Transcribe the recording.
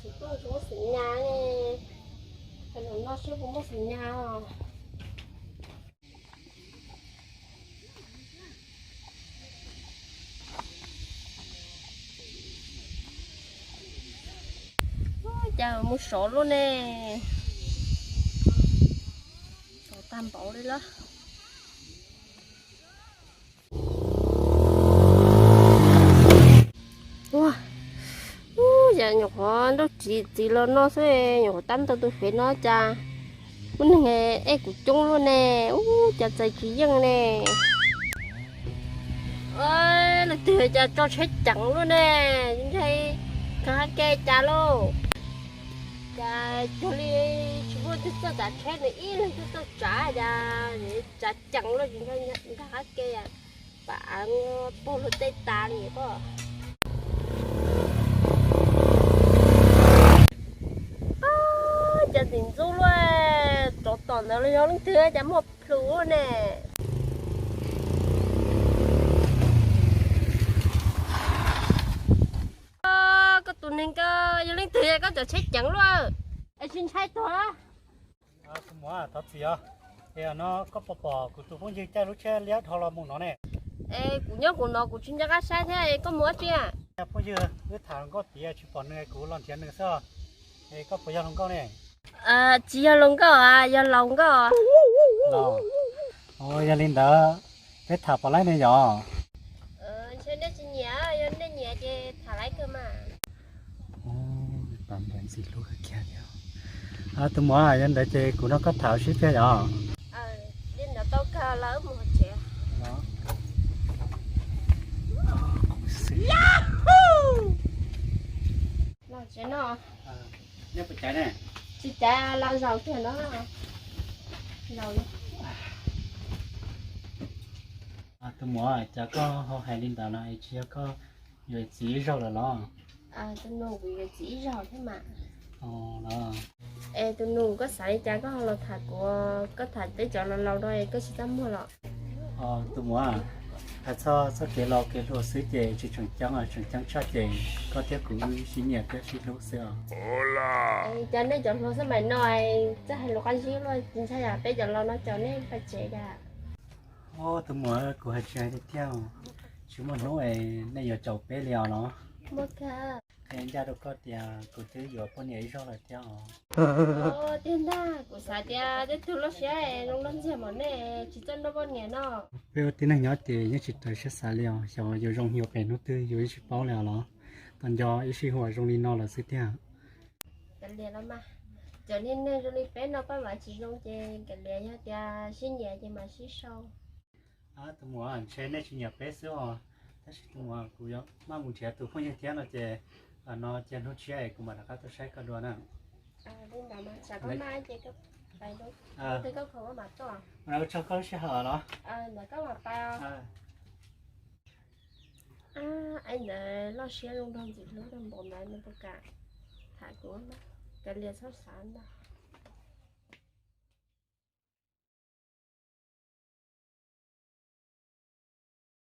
Tsis tuaj tsis muaj xim nyas ne. Cov no siab puas muaj xim nyas os. Cas mus sov luaj ne. Sov tag npaum li lawm. Ua, ua, yam nyuam qhuav nrauj txiv txiv los no xwb, nyuam qhuav tab ntau tus fev no cas muaj neeg ej kuv coob luaj ne. Ua, cas txais tsis yeej ne. Leej twg cas tso tsheb ceev luaj ne, ntshai nkag qab ke cas lauj. Cas cuag li tsis muaj tus txawj tsav tsheb, nws ib leeg twb txawj tsav, cas tsav ceev luaj, tsis ntshai nkag qab ke, pam av puag luag tej tas li pob. Cas ntxim ntxub luaj, rov tom ntawd los yog leej twg cas muaj plhus ne. Koj tus neeg ko yog leej twg koj cov tsheb ceev luaj, es tsis ntshai tuag? Tus muam, thov txim os, es no koj puas pom kuv tus phooj ywg caij lub tsheb liab dhau los mus no ne? Es kuv nyob kuv no kuv tsis nco qab saib thiab, koj mus dab tsi? Phooj ywg, wb tham hluas nkauj tid tsis pom nws, kuv los nrhiav nws xwb. Es koj puas yog hluas nkauj ne? Tsis yog hluas nkauj, yog laus nkauj. Yog li ntawd peb tham puas laib ne yom? Ntshe nej tsis nyiam, yog nej nyiam ces tham laib kawg mas. Tus muam, yog ntawd ces kuv nrog koj tham sib pliag yom? Li ntawd tau kawg, los wb mus hauv tsev. Nej puas caiv ne? Tsis caiv, los zaum kiag no. Zaum. Tus muam, cas koj ho hais li ntawd no, es tsis yog koj yuav txiv ib zaug lawm los? Tus nus, kuv yuav txiv ib zaug thiab mas. Es tus nus, koj xav li cas koj ho los tham kuv, koj tham peb cov laus laus no koj tsis txaj muag los? Tus muam, hais txog txoj kev laus kev hluas xwb ces tsis tseem ceeb, tseem ceeb tshaj ces koj thiab kuv wb sib nyiam thiab sib hlub xwb os. Cas nej cov hluas xab maim no txawj hais lus qab zib luaj, tsis ntshai yam peb cov laus no caum nej pais tsev cas? Tus muam, kuv hais tsis hais tiag tiag, tsis muaj hnub es nej yuav caum peb li os los. Qhia ncaj rau koj tias kuv twb yuav poj niam ib zaug lawm thiab os. Tiag ntag, kuv xav tias tej tug loj siab zoo nrog ntxiag mas nej tsis txawj nrog poj niam no. Peb ua tib neeg nyob ces yeej tsis raws siab xav li os, xyov yuav zoo yuav phem hnub twg yus yeej tsis paub li os los. Tos nco ib sij huam zoo li no lawm xwb tiag. Kav liam los mas, cov niag neeg zoo li peb no paj mas tsis zoo ces kav liam, yog tias sib nyiam ces mam sib sau. Tus muam, ntshe nej tsis nyiam peb xwb os, tab sis tus muam, kuv yuav maj mus nrhiav tus phooj ywg thiab no ces, no cia hnub tshiab es kuv mam rov qab tuaj saib koj dua na. Ua tsaug koj lub sij hawm los. Ntawd loj siab zoo nrog ntxim hlub rau npaum ntawd nws puas kam tham kuv? Kav liam txhob xav ntau.